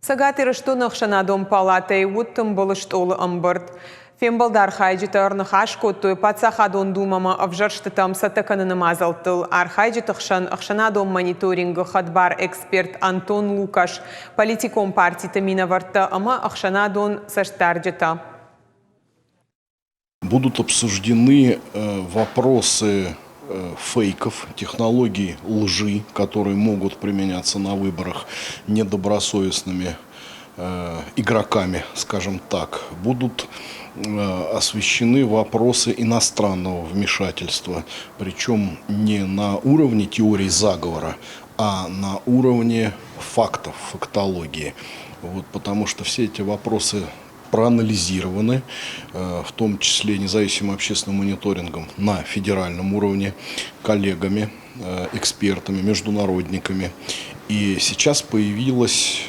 Цӕгат Ирыстоны ӕхсӕнадон палатӕйы уыд тымбыл стъолы ӕмбырд. Фембӕлды архайджытӕ ӕрныхас кодтой Паддзахадон Думӕмӕ ӕвзӕрстытӕм цӕттӕ кӕныны мадзӕлттыл. Архайджыты хсӕн ӕхсӕнадон мониторингы хӕдбар эксперт Антон Лукаш, политикон партиты минӕвӕрттӕ ӕмӕ ӕхсӕнадон цӕстдарджытӕ. Будут обсуждены вопросы фейков, технологий лжи, которые могут применяться на выборах недобросовестными игроками, скажем так. Будут освещены вопросы иностранного вмешательства, причем не на уровне теории заговора, а на уровне фактов, фактологии. Вот, потому что все эти вопросы проанализированы, в том числе независимым общественным мониторингом на федеральном уровне, коллегами, экспертами, международниками. И сейчас появилась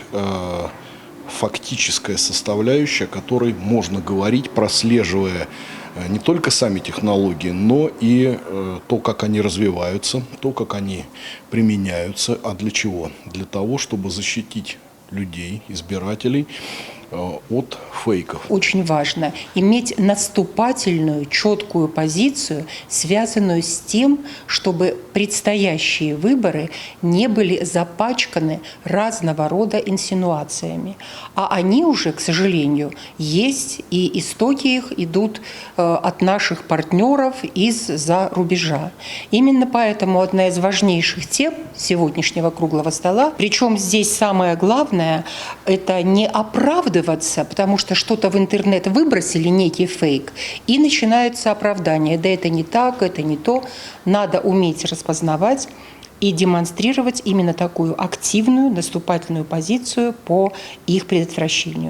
фактическая составляющая, о которой можно говорить, прослеживая не только сами технологии, но и то, как они развиваются, то, как они применяются. А для чего? Для того, чтобы защитить людей, избирателей от фейков. Очень важно иметь наступательную, четкую позицию, связанную с тем, чтобы предстоящие выборы не были запачканы разного рода инсинуациями. А они уже, к сожалению, есть, и истоки их идут от наших партнеров из-за рубежа. Именно поэтому одна из важнейших тем сегодняшнего круглого стола, причем здесь самое главное, это не оправдываться, потому что что-то в интернет выбросили, некий фейк, и начинаются оправдания. Да это не так, это не то. Надо уметь распознавать и демонстрировать именно такую активную наступательную позицию по их предотвращению.